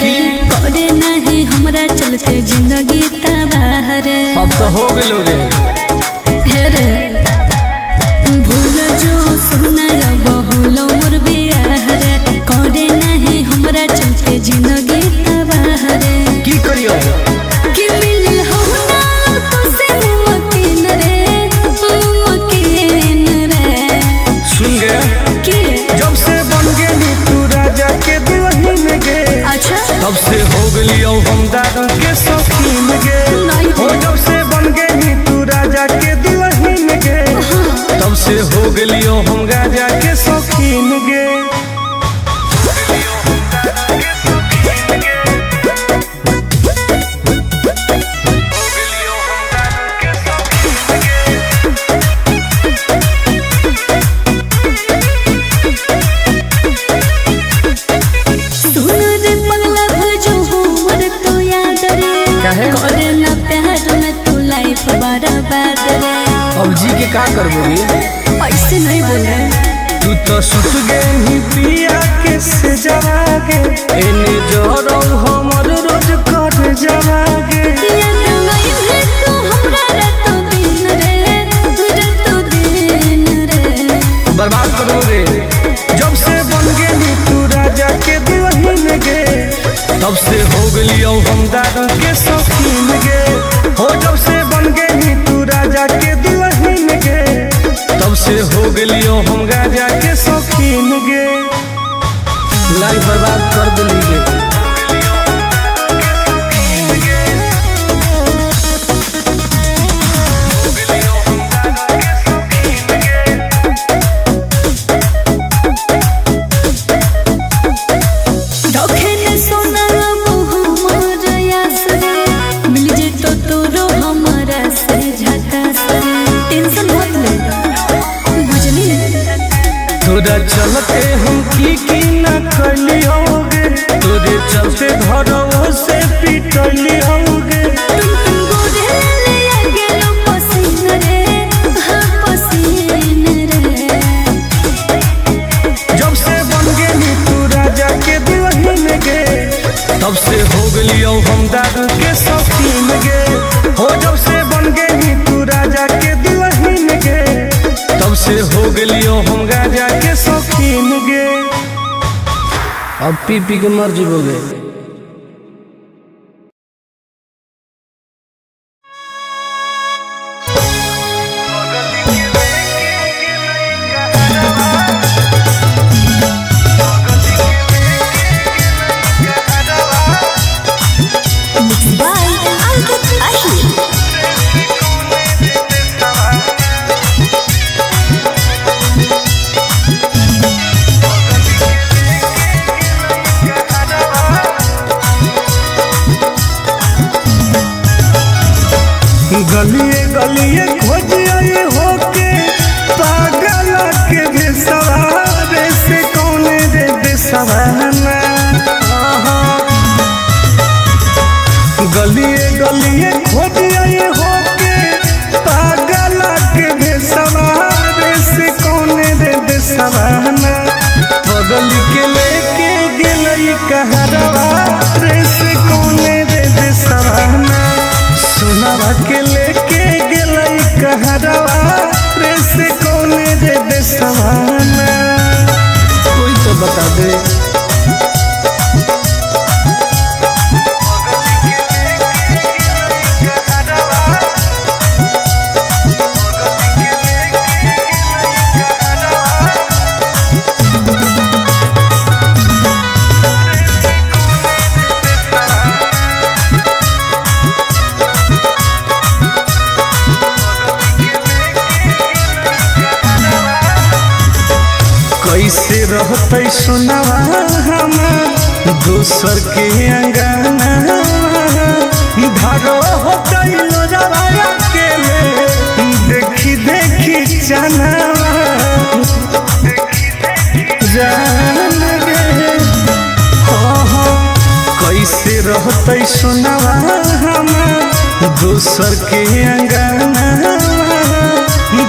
रे, करे नहीं हमरा चलते जिंदगी तबाह रे। अब तो हो गेलो रे। हे रे भूल जो सुना बहुलो मोर बियाह रे, करे नहीं हमरा चलते जिंदगी तबाह रे। की करियो? कि मिलल हो ना तो से मुमकिन रे, मुमकिन रे। सुन गे, कि जब से बन गेली तू राजा के दुल्हन गे, अच्छा तब से हो गेलियो हम दारू के शौकीन गे। नहीं। हो जब से बन गेली तू राजा के दुल्हन गे, तब से हो गेलियो हम राजा के शौकीन गे। सुन रे पगला जो हमर तो याद रे, काहे? करे ना प्यार में तू लाइफ बर्बाद रे। अब जी के का करबो रे? ऐसे नहीं बोले। तू तो सुत गेली पिया के से जवागे, एने जरौ हमर रोज कर जवागे। याद नहीं है तू हमरा रातो दिन रे, रातो दिन रे। बर्बाद करो रे। जब से बन गेली तू राजा के दुल्हन गे, तब से हो गेलियो हम दारू के शौकीन गे। हो जब से बन गेली तू राजा के दुल्हन गे, तब से हो गेलियो हम राजा के शौकीन गे। लाइफ बर्बाद कर देली गे। रखे न सोना हमर आस रे, मिल जेतो तोरो हमरा से झकास रे। टेंशन मत ले बुझली। तोरा चलते हम की की ना कलियोगे, तोरे चलते घरों से पिटलियोगे। तुम तुम गोरे ले आ गेलो पसीन रे, हाँ पसीन रे। जब से बन गेली तू राजा के दुल्हन गे, तब से हो गेलियो हम दारू के शौकीन गे। हो जब से बन गेली तू राजा के दुल्हन गे, तब से हो गेलियो हम राजा के शौकीन गे। अब पी पी के मर जीवोगे। बाय अंकित अहिर। गलिए गलिए खोजिए होके पागल के भेसवारे से कौन रे देसवाना। गलिए गलिए खोजिए होके पागल के भेसवारे से कौन रे देसवाना। बगल के लेके गेलई कहरवा रे से कौन रे देसवाना। सोनावा के लेके गेलई कहरवा रे से कौन रे देसवाना। कोई तो बता दे। कैसे रहते सोनावा हमार दोसर के अंगना, धारो होते लोजवा के ले देखी देखी चनावा जान रे। हो हो कैसे रहते सोनावा हमार दोसर के अंगना,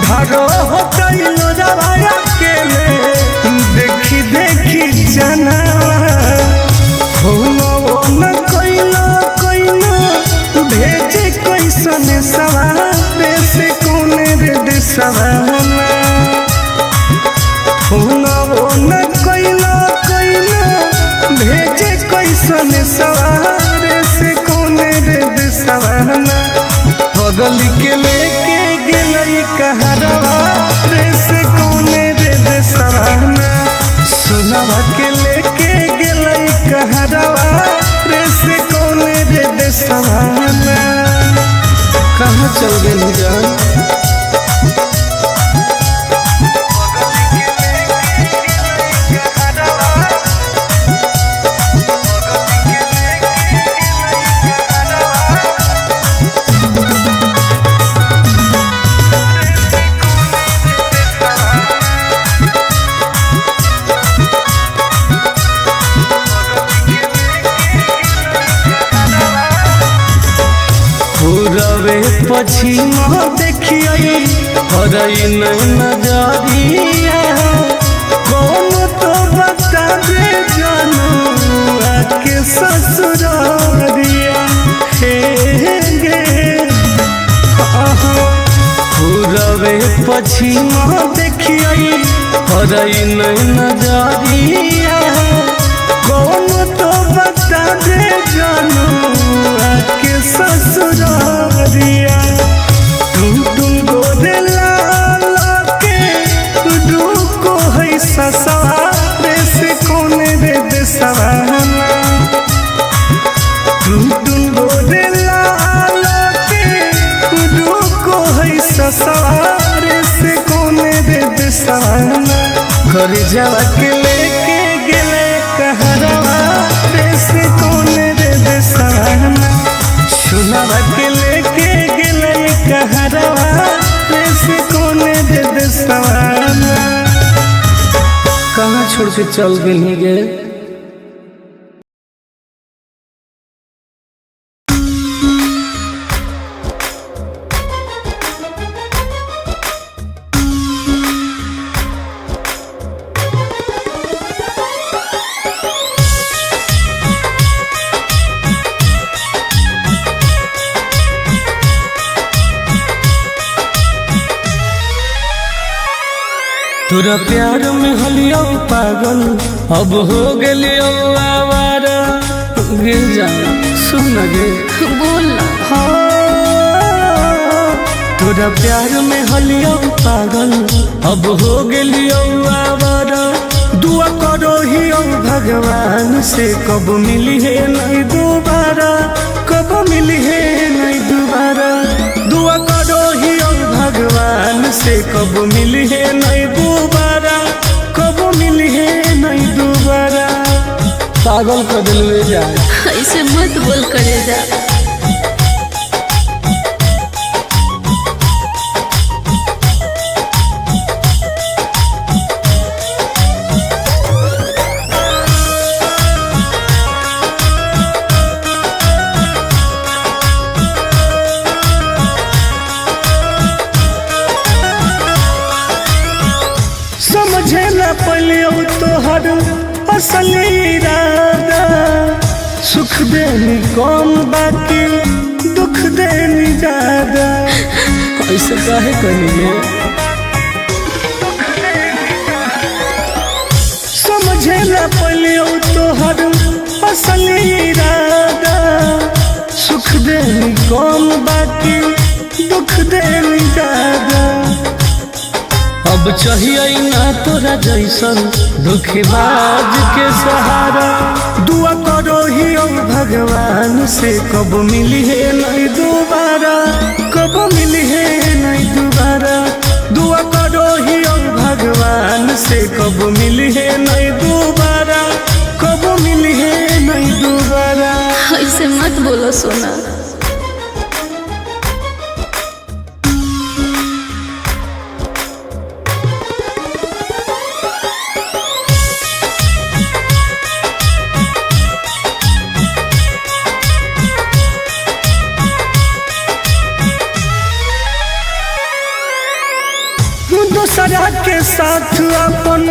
धारो होते लोजवा के ले देखी देखी चनावा। देसवा रे से कौन रे देसवाना। पगली के लेके गेलई कहरवा रे से कौन रे देसवाना। सोनवा के लेके गेलई कहरवा रे से कौन रे देसवाना। कहाँ चल गेली जान? पूरबे पछिम देखियै हरई नजरिया, कौन तो बता दे जानू आके ससुरारिया। हे गे पूरबे पछिम देखियै हरई नजरिया, कौन तो बता दे जानू आके ससुरारिया। टुन टुन गोरे लाल के रुको है ससुरारे से कौन रे देसवाना। टुन टुन गोरे लाल के रुको है ससुरारे से कौन रे देसवाना। घर जावा के लेके गेले कहरवा रे से कौन रे देसवाना। सुनवा के लेके गेले कहरवा रे से कौन रे देसवाना। कहाँ छोड़ के चल गेली गे? तोरा प्यार में हलियो पागल अब हो गेलियो आवारा। गिर जा सुन गे बोल ना। हाँ, तोरा प्यार में हलियो पागल अब हो गेलियो आवारा। दुआ करो ही भगवान से कब मिली है नहीं दोबारा, कब मिली है नहीं दोबारा। दुआ करो ही भगवान से कब मिली है नहीं दोबारा, कब मिली है नहीं दोबारा। पागल कर दिलवे जाए। ऐसे मत बोल करे जा। समझे न पलियो तोहर असली इरादा। सुख देनी कम बाकी दुख देनी ज्यादा। ऐसे काहे करिए? समझे न पलियो तोहर असली इरादा। सुख देनी कम बाकी दुख देनी ज्यादा। अब चाहिए ना तोरा जैसन दुखबाज के सहारा। दुआ करो ही भगवान से कब मिली है नहीं दोबारा, कब मिली है नहीं दोबारा। दुआ करो ही भगवान से कब मिली है नहीं दोबारा, कब मिली है नहीं दोबारा। ऐसे मत बोलो सोना। दूसरा के साथ अपन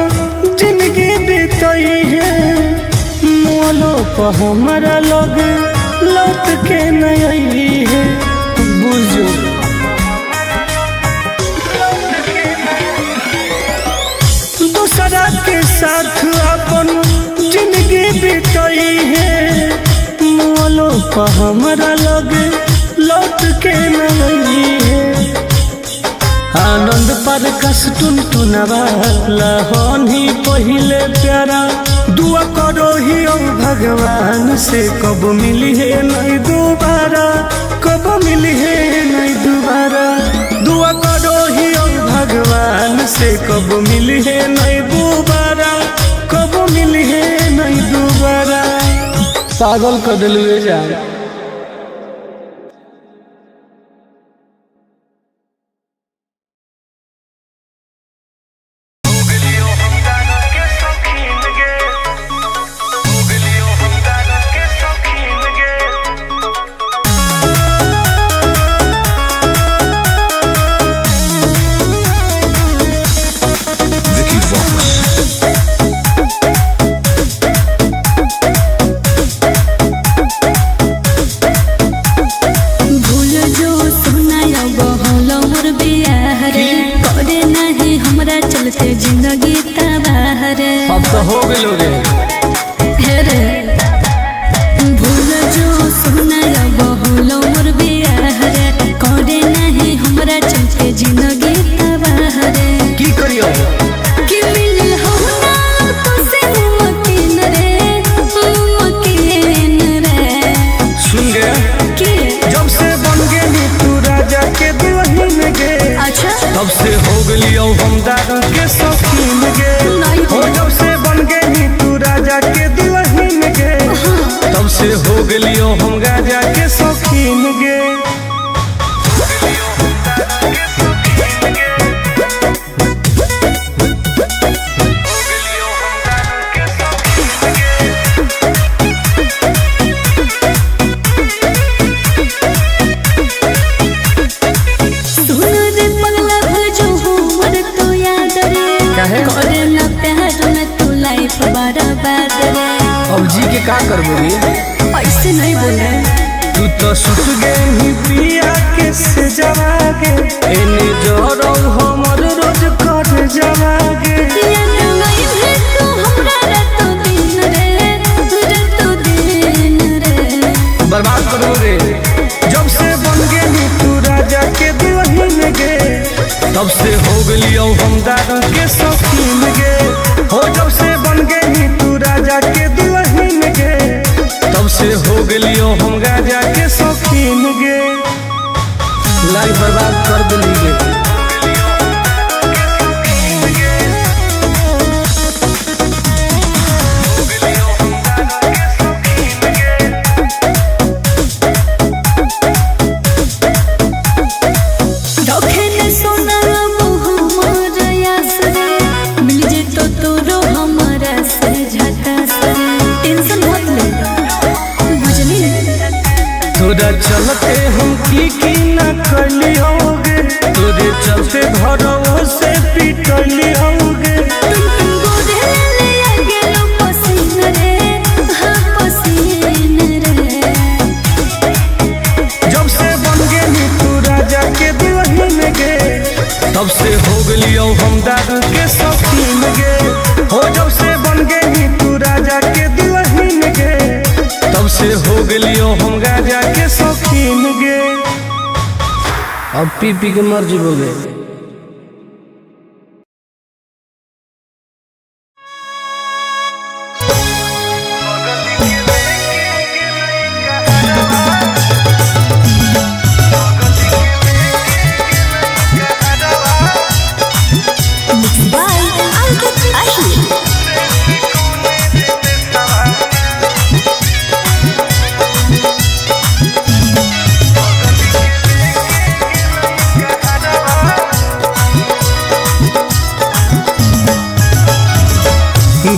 जिंदगी बीतई है, मोलो पर हमारा लोग लौट के नहीं है। बुझो दूसरा के साथ अपन जिंदगी बीतई है, पापा हमारा लगे लौट के नहीं है। आनंद पर कस टुन टुनवा लहनी पहिले प्यारा, दुआ करो ही ओ भगवान से कब मिली है नहीं दोबारा, कब मिली है नहीं दोबारा। दुआ करो ही ओ भगवान से कब मिली है नहीं दोबारा, कब मिली है नहीं दोबारा। पागल कर दिलुए जाए। Vicky Vox. भूल जो सोना अब होलो मोर बियाह रे, करे नहीं हमरा चलते जिंदगी तबाह रे। अब तो हो गेलो रे। हे रे भूल जो सोना अब होलो मोर बियाह रे, करे नहीं हमरा चलते जिंदगी तबाह रे। की करियो कि मिल हो ना तो से मुमकिन रे, मुमकिन रे। सुन गे, कि जब से बन गेली तू राजा के दुल्हन गे, अच्छा तब से हो गेलियो हम दारू के शौकीन गे। नहीं। हो जब से बन गेली तू राजा के दुल्हन गे, तब से हो गेलियो हम राजा के शौकीन गे। सुन रे पगला भजो हमर तो याद रे, काहे? करे ना प्यार में तू लाइफ बर्बाद रे। अब जी के का करबो रे? ऐसे नहीं बोले। तू तो सुत गेली पिया के से जवागे, एने जरो हमर रोज कर जवागे। याद नहीं है तू हमरा रातो दिन रे, रातो दिन रे। बर्बाद करो रे। जब से बन गेली तू राजा के दुल्हन गे, तब से हो गेलियो हम दारू के शौकीन गे। हो जब से बन गेली तू राजा के दुल्हन गे, तब से हो गेलियो हम राजा के शौकीन गे। लाइफ बर्बाद कर दिली गे। रखे न सोना अब हमर आस रे, मिल जेतो तोरो हमरा से झकास रे। टेंशन मत ले बुझली। तोरा चलते हम की की ना कैली होगे, तोरे चलते घरों से पिटली होगे। तुम तुम गोरे ले आ गेलो पसीन रे, हाँ पसीन रे। जब से बन गेली तू राजा के दुल्हन गे, तब से हो गेलियो हम दारू के शौकीन गे। हो जब से बन गेली तू राजा के दुल्हन गे, तब से हो गेलियो हम राजा के शौकीन गे। अब पी पी के मर जीवोगे। बाय अंकित अहिर।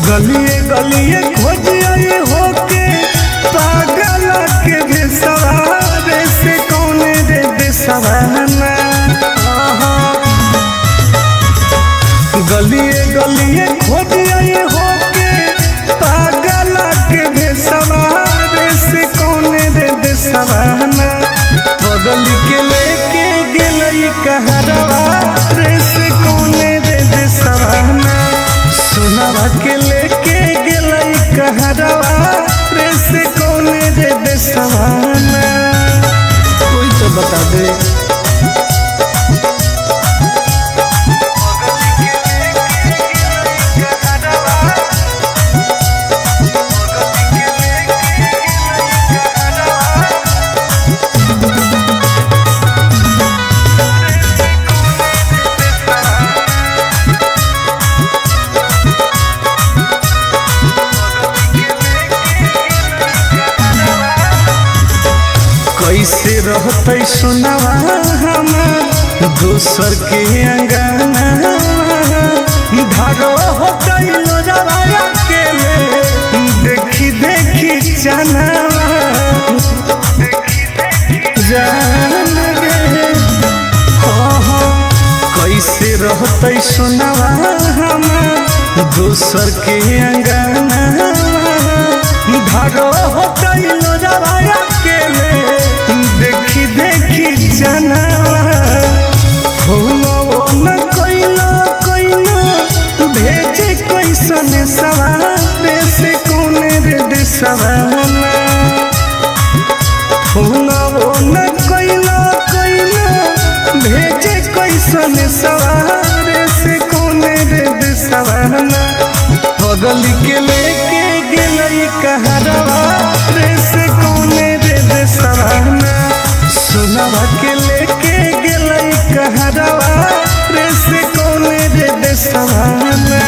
गलिए गलिए खोजिए होके पागल के भेसवारे से कौन रे देसवाना। गलिए गलिए खोजिए होके पागल के भेसवारे से कौन रे देसवाना। बगल के लेके गेलई कहरवा रे से कौन रे देसवाना। सोनावा के लेके गेलई कहरवा रे से कौन रे देसवाना। कैसे रहते सोनावा हमार दोसर के अंगना। धारो होते लोजवा अकेले देखी देखी चनावा जान गे। हाँ हाँ, कैसे रहते सोनावा हमार दोसर के अंगना। धारो होते लोजवा अकेले देखी देखी चनावा। फूलो न कोइलो कोइलो भेजे कैसन सवार से कौन रे देसवाना। फूलो न कोइलो कोइलो भेजे कैसन सवार से कौन रे देसवाना। बगल के लेके गेलई कहरवा रे से कौन रे देसवाना। सोनवा के लेके गेलई कहरवा रे से कौन रे देसवाना।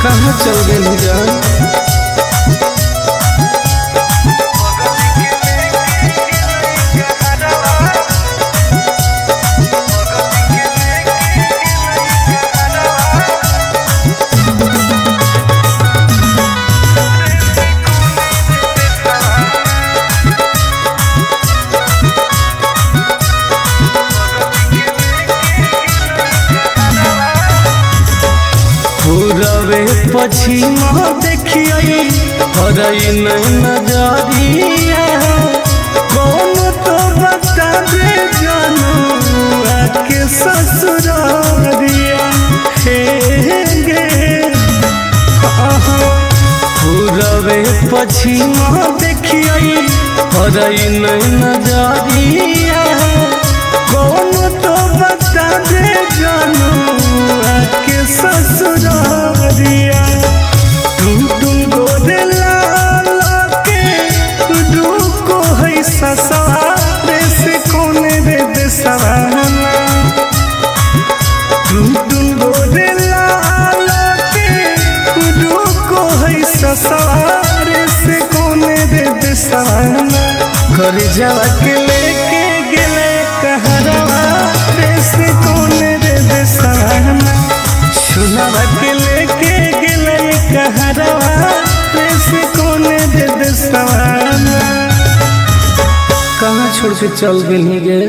कहाँ चल गेली जान। पूरबे पछिम देखियै हरई नहीं नजरिया। कौन तो बता दे जानू आके ससुरारिया हे गे। पूरबे पछिम देखियै हरई नहीं नजरिया। कौन तो बता दे जानू आके ससुरारिया। तुम तुम गोरे लाल के रुको है ससुरारे से कौन रे देसवाना। तुम तुम गोरे लाल के रुको है ससुरारे से कौन रे देसवाना। कर जावा के लेके गेले कहरवा रे से कौन रे देसवाना। सुनवा के लेके गेले कहरवा रे से कौन रे देसवाना। कहाँ छोड़ के चल गेली गे।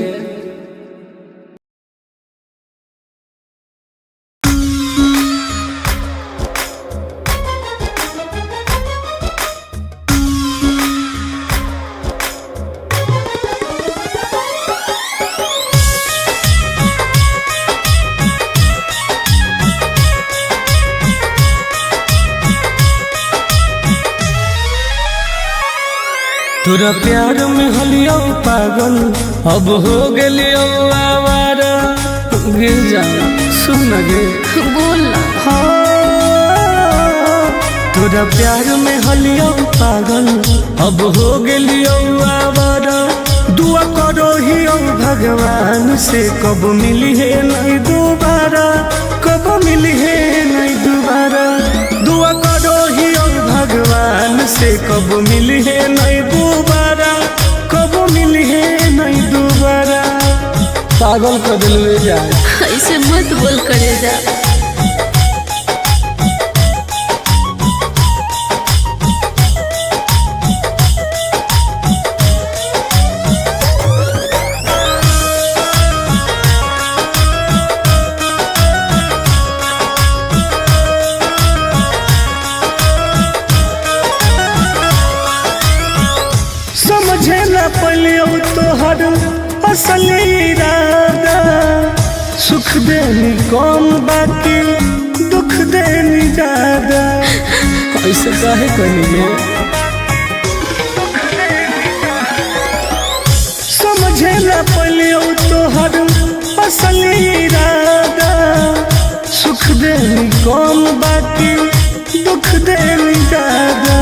तोरा प्यार में हलियो पागल अब हो गेलियो आवारा। गिर जा सुन गे बोल ना। हाँ, तोरा प्यार में हलियो पागल अब हो गेलियो आवारा। दुआ करो ही भगवान से कब मिली है नहीं दोबारा, कब मिली है नहीं दोबारा। दुआ करो ही भगवान से कब मिली है नहीं दोबारा, कब मिली है नहीं दोबारा। पागल कर दिल जाए। ऐसे मत बोल करे जा। समझे न पलियो तोहर असली इरादा। सुख देनी कम बाकी दुख देनी ज्यादा। ऐसे काहे कहिए। समझे न पलियो तोहर असली इरादा। सुख देनी कम बाकी दुख देनी ज्यादा।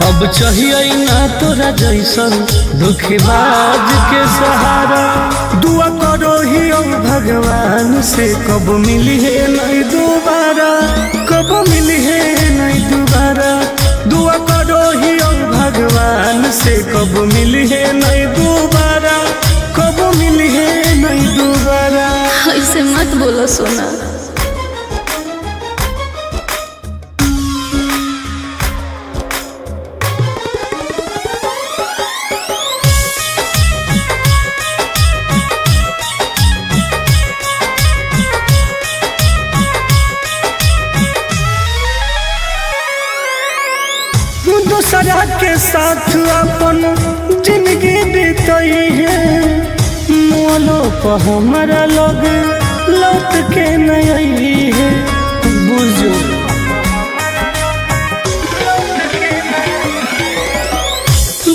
अब चाहिए ना तोरा जैसन दुखबाज के सहारा। दुआ करो ही भगवान से कब मिली है नहीं दोबारा, कब मिली है नहीं दोबारा। दुआ करो ही भगवान से कब मिली है नहीं दोबारा, कब मिली है नहीं दोबारा। ऐसे मत बोलो सोना। दूसरा के साथ अपन जिंदगी बीतई है, मोलो पर हमारा लग लौट के नहीं है। बुझो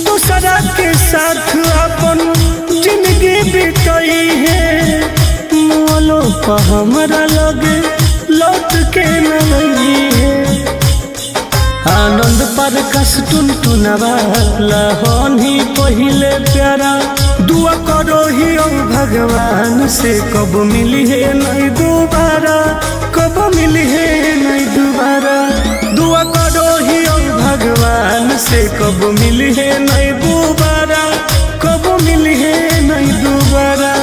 दूसरा के साथ अपन जिंदगी बीतई है, मोलो पर हमारा लग लौट के नहीं है। आनंद पर कस टुन टुनवा लहनी पहिले प्यारा, दुआ करो ही ओ भगवान से कब मिली है नहीं दोबारा, कब मिली है नहीं दोबारा। दुआ करो ही ओ भगवान से कब मिली है नहीं दोबारा, कब मिली है नहीं दोबारा।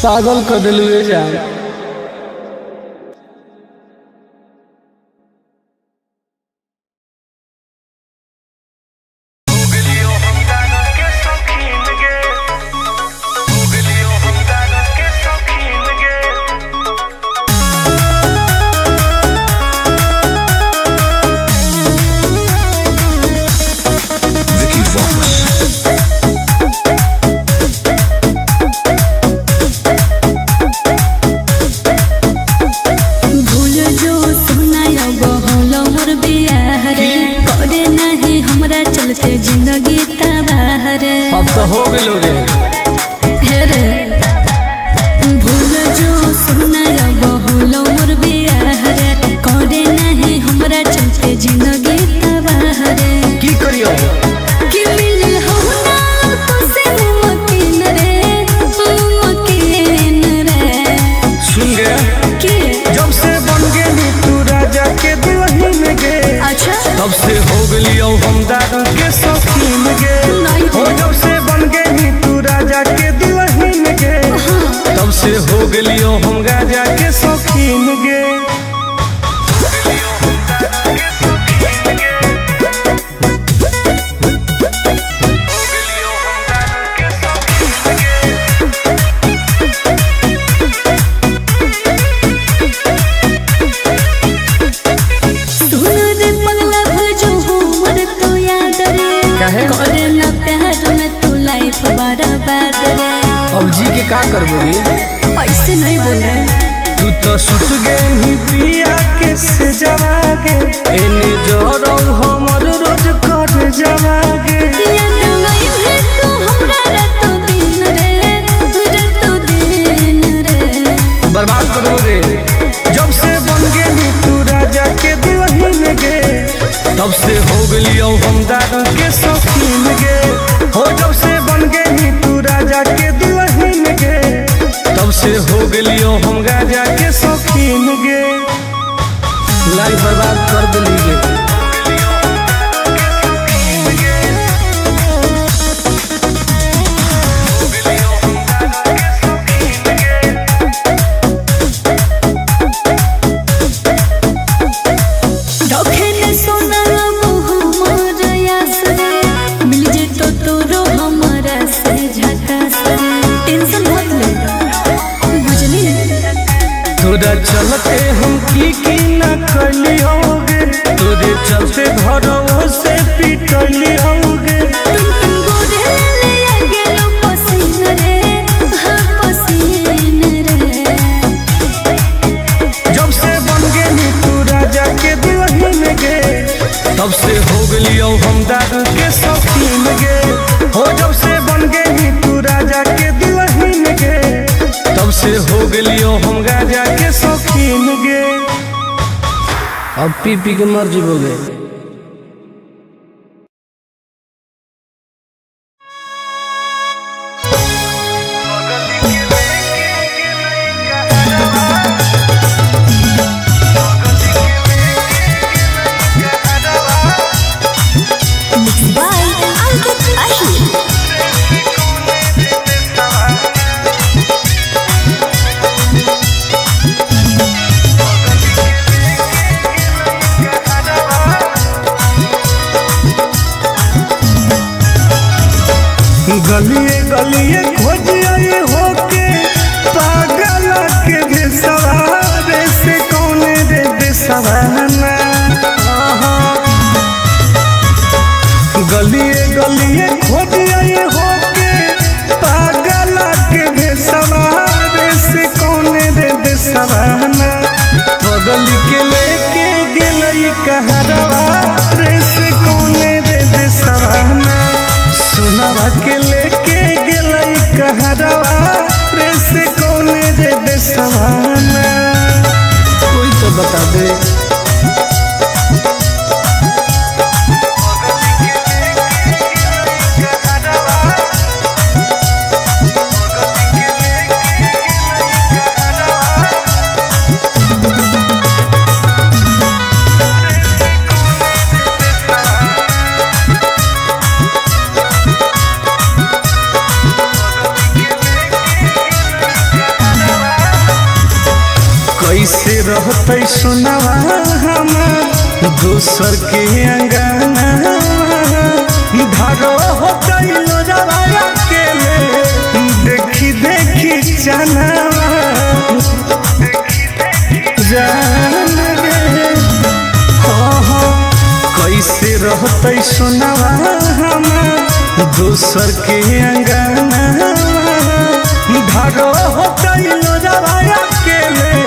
पागल कर दिलु जान। Vicky Vox. भूल जो सोना अब होलो मोर बियाह रे, करे नहीं हमरा चलते जिंदगी तबाह रे। अब तो हो गेलो रे। हे रे भूल जो सोना अब होलो मोर बियाह रे, करे नहीं हमरा चलते जिंदगी तबाह रे। की करियो कि मिलल हो ना तो से मुमकिन रे, मुमकिन रे। सुन गे, कि जब से बन गेली तू राजा के दुल्हन गे, अच्छा तब से हो गेलियो हम दारू के शौकीन गे। नहीं। हो जब से बन गेली तू राजा के दुल्हन गे, तब से हो गेलियो हम राजा के शौकीन गे। सुन रे पगला भजो हमर तो याद रे, काहे? करे ना प्यार में तू लाइफ बर्बाद रे। अब जी के का करबोगे? ऐसे नहीं बोल रहे। तू तो सुत गेली पिया के से जवागे, एने जरौ हमर रोज कर जवागे। याद आई है तू हमरा रातो दिन रे, रातो दिन रे। बर्बाद करो रे। जब से बन गेली तू राजा के दुल्हन गे, तब से हो गेलियो हम दारू के शौकीन गे। हो जब से बन गेली तू राजा के दुल्हन गे, तब से हो गेलियो हम राजा के शौकीन गे। लाइफ बर्बाद कर दिली गे। रखे सोना अब हमर आस रे, मिल जेतो तोरो हमरा से झकास रे। टेंशन मत ले बुझली। तोरा चलते हम की ना कलियोगे, तोरे चलते घरों से पिटलियोगे। तुम तुम गोरे ले आ गेलो पसीन रे, हाँ पसीन रे। जब से बन गेली तू राजा के दुल्हन गे, तब से हो गेलियो हम दारू के शौकीन गे। हो जब से बन गेली तू राजा के दुल्हन गे, तब से हो गेलियो हम राजा के शौकीन गे। अब पी पी के मर जीवोगे। Mixed by Alka गलिए गलिए खोजिए होके पागल के भेसवा रे से कौन रे देसवाना। गलिए गलिए खोजिए होके पागल के भेसवा रे से कौन रे देसवाना। बगल के लेके गेलई कहरवा रे से कौन रे देसवाना। सोनावा के लेके गेलई कहरवा रे से कौन रे देसवाना। कोई तो बता दे। कैसे रहते सोनावा हमार दोसर के अंगना, धारो होते लोजवा के ले देखी देखी चनावा जान रे। हाँ हाँ कैसे रहते सोनावा हमार दोसर के अंगना, धारो होते लोजवा के ले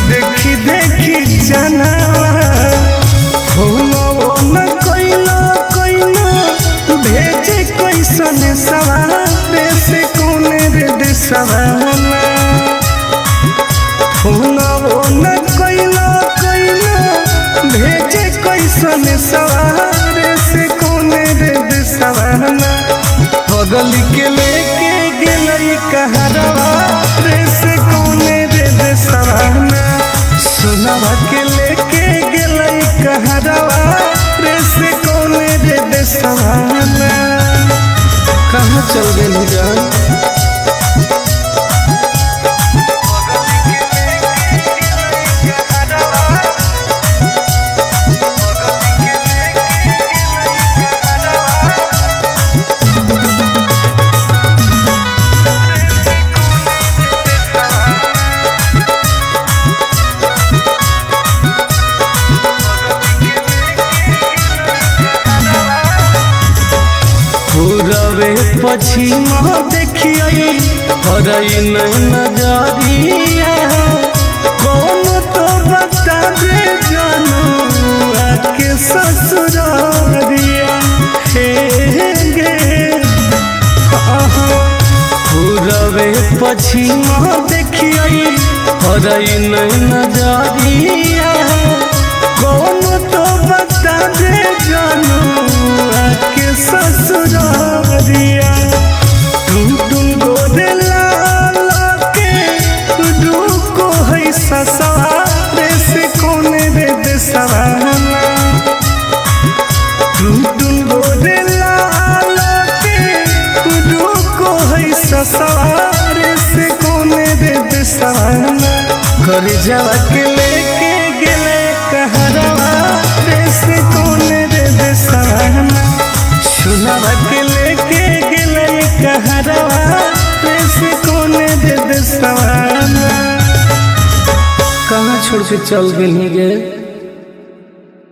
देखी देखी चनावा। फोनवो न कइलो कइलो भेजे कैसन सवार से कौन रे देसवाना। फोनवो न कइलो कइलो भेजे कैसन सवार से कौन रे देसवाना। बगल के लेके गेलई कहरवा रे से कौन रे देसवाना। सोनावा के लेके गेलई कहरवा रे से कौन रे देसवाना। कहाँ चल गेली जान। पूरबे पछिमा देखियै हरई नजरिया, कौन तो बता दे जनुआ के ससुरारिया। हे गे पूरबे पछिमा देखियै हरई नजरिया, कौन तो बता दे जनुआ के ससुरारिया। टुन टुन गोरे लाल के रुको है ससुरारे से कौन रे देसवाना। टुन टुन गोरे लाल के रुको है ससुरारे से कौन रे देसवाना। घर जावा के लेके गेले कहरवा रे से कौन रे देसवाना। सोनावा के लेके गेले कहरवा रे से कौन रे देसवाना। कहाँ छोड़ के चल गेली गे।